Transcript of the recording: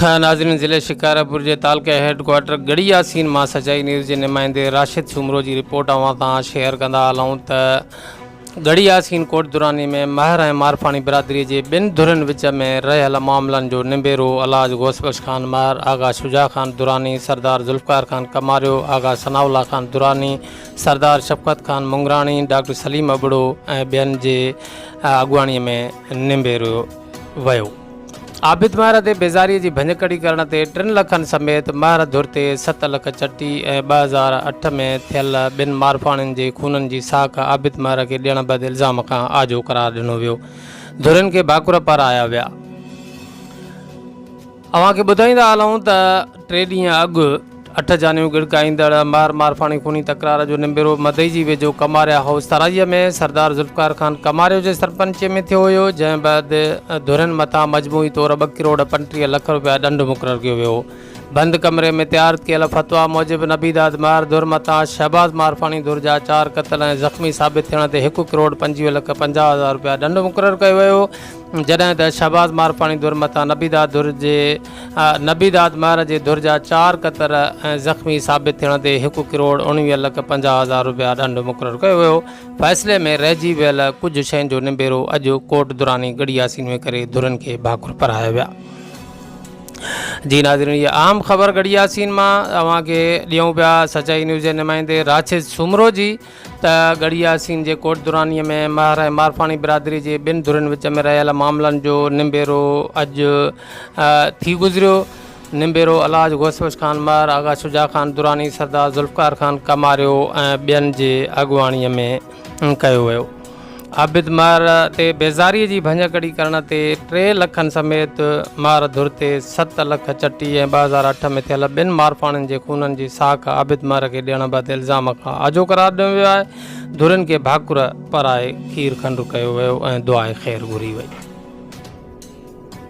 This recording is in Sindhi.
ناظرين ضلعي شڪارپور جي تعلقي هيڊ ڪوارٽر ڳڙهي ياسين مان سچائي نيوز جي نمائندي راشد سومرو جي رپورٽ اوهان سان شيئر ڪندا هلون ته ڳڙهي ياسين ڪوٽ دراني ۾ مهر ۽ مارفاڻي برادري جي ٻن ڌرين وچ ۾ رهيل معاملن جو نبيرو الحاج غوث بخش خان مهر، آغا شجاع خان دراني، سردار ذوالفقار خان ڪماريو، آغا ثناء الله خان دراني، سردار شفقت خان مڱراڻي، ڊاڪٽر سليم ابڙو ۽ ٻين جي اڳواڻي ۾ نبيرو ويو. عابد مهر تي بيزاريء جي ڀڃڪڙي ڪرڻ تي ٽن لکن سميت مهر ڌر تي ست لک چٽي ۽ 2008 ۾ ٿيل ٻن مارفاڻين جي خونن جي ساک عابد مهر کي ڏيڻ بعد الزام کان آجو قرار ڏنو ويو. ڌرين کي ڀاڪر پارايا ويا. اوهان کي ٻڌائيندا هلون ته ٽي ڏينهن اڳ اٺ جانيون ڳڙڪائيندڙ مهر مارفاڻي خوني تڪرار جو نبيرو مدئي جي ويجهو ڪماريا هائوس ترائيء ۾ سردار ذوالفقار خان ڪماريو جي سرپنچي ۾ ٿيو هيو جنهن بعد ڌرين مٿان مجموعي طور ٻه ڪروڙ 35 لک روپيا ڏنڊ مقرر ڪيو ويو هو. بند ڪمري ۾ تيار ڪيل فتويٰ موجب نبي داد مهر ڌر مٿان شهباز مارفاڻي ڌر جا چار قتل ۽ زخمي ثابت ٿيڻ تي هڪ ڪروڙ 25 لک 50 هزار روپيا ڏنڊ مقرر ڪيو ويو جڏهن ته شهباز مارفاڻي ڌر مٿان نبي داد ڌر جي نبي داد مهر جي ڌر جا چار قتل ۽ زخمي ثابت ٿيڻ تي هڪ ڪروڙ 19 لک 50 هزار روپيا ڏنڊ مقرر ڪيو ويو. فيصلي ۾ رهجي ويل ڪجهه شين جو نبيرو اڄ ڪوٽ دراني ڳڙهي ياسين ۾ ڪري ڌرين کي ڀاڪر پرايا ويا. جي ناظرين هي اهم خبر ڳڙهي ياسين مان اوهان کي ڏيون پيا سچائي نيوز جي نمائندي راشد سومرو جي ته ڳڙهي ياسين جي ڪوٽ دراني ۾ مهر ۽ مارفاڻي برادري جي ٻن ڌرين وچ ۾ رهيل معاملن جو نبيرو اڄ ٿي گذريو. نبيرو الحاج غوث بخش خان مهر، آغا شجاع خان دراني، سردار ذوالفقار خان ڪماريو ۽ ٻين جي اڳواڻي ۾ ڪيو ويو. عابد مهر تي بيزاري جي ڀڃڪڙي ڪرڻ تي ٽي لکن سميت مهر ڌر تي ست لک چٽي ۽ 2008 ۾ ٿيل ٻن مارفاڻين جي خونن جي ساک عابد مهر کي ڏيڻ بعد الزام کان آجو قرار ڏنو ويو آهي. ڌرين کي ڀاڪر پرائي کير کنڊ ڪيو ويو ۽ دعاء خير گهري وئي.